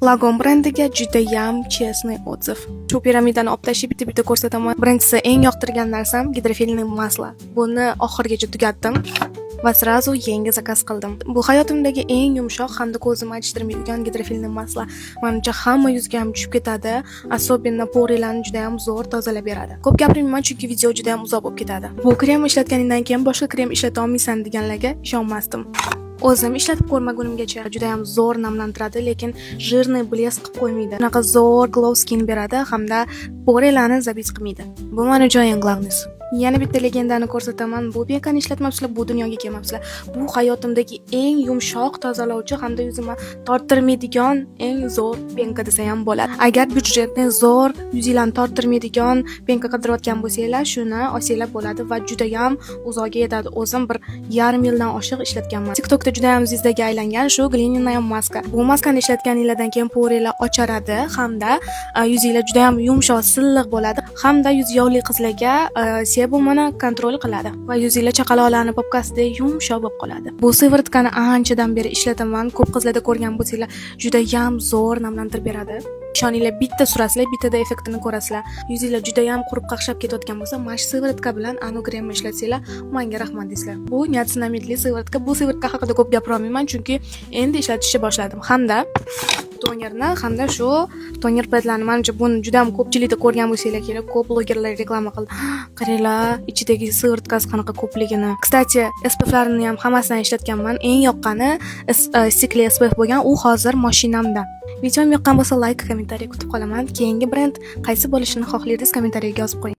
Lagon brendiga judayam честный отзыв. Shu piramidani olib tashlab, bitta-bitta ko'rsataman. Birinchisi, eng yoqtirgan narsam гидрофильный масло. Buni oxirigacha tugatdim va сразу yangi zakaz qildim. Bu hayotimdagi eng yumshoq hamda ko'zimni achishtirmaydigan гидрофильный масло. Manimcha, hamma yuzga ham tushib ketadi, особенно поры larni juda ham zo'r tozalab beradi. Ko'p gapirmayman, chunki video juda ham uzoq bo'lib ketadi. Bu krem ishlatganingdan keyin boshqa krem ishlata olmaysan deganlarga ishonmasdim. O'zim ishlatib ko'rmagunimgacha. Juda ham zo'r namlantiradi, lekin жирный блеск qilib qo'ymaydi. Shunaqa zo'r glow skin beradi hamda поры larni забить qilmaydi. Bu men uchun eng главный si. Yana bitta legendani ko'rsataman. Bu пенка ni ishlatmabsizlar, bu dunyoga kelmabsizlar. Bu hayotimdagi eng yumshoq tozalovchi hamda yuzimni torttirmaydigan eng zo'r пенка desa ham bo'ladi. Agar byudjetni zo'r, yuzinglarni torttirmaydigan пенка qidirayotgan bo'lsanglar, shuni olsanglar bo'ladi va judayam uzoqga yetadi. O'zim 1,5 yildan oshiq ishlatganman. TikTokda juda ham звезда ga aylangan shu глиняная maska. Bu maskani ishlatganinglardan keyin поры lar ocharadi hamda yuzinglar juda ham yumshoq, silliq bo'ladi hamda yuz yog'li qizlarga sebumini kontrol qiladi va yuzinglar chaqaloqlarni попка sidek yumshoq bo'lib qoladi. Bu сыворотка ni anchadan beri ishlataman. Ko'p qizlarda ko'rgan bo'lsanglar, judayam zo'r namlantirib beradi. Ishoninglar, bitta surasizlar, bittada effektini ko'rasizlar. Yuzinglar judayam qurib, qaqshab ketayotgan bo'lsa, mana shu сыворотка bilan anu kremni ishlatsanglar, manga rahmat deysizlar. Bu niacinamidli сыворотка. Bu сыворотка haqida ko'p gapira olmayman, chunki endi ishlatishni boshladim. Hamda tonerni hamda shu toner pedlarni, manimcha, buni juda ham ko'pchilikda ko'rgan bo'lsanglar kerak. Ko'p blogerlar reklama qildi. Qaranglar, ichidagi сыворотка si qanaqa ko'pligini. Кстати, SPFlarini ham hammasidan ishlatganman. Eng yoqqani stikli SPF bo'lgan, u hozir mashinamda. Videom yoqqan bo'lsa, layk, kommentariy kutib qolaman. Keyingi brend qaysi bo'lishini xohlardingiz, kommentariyaga yozib qo'ying.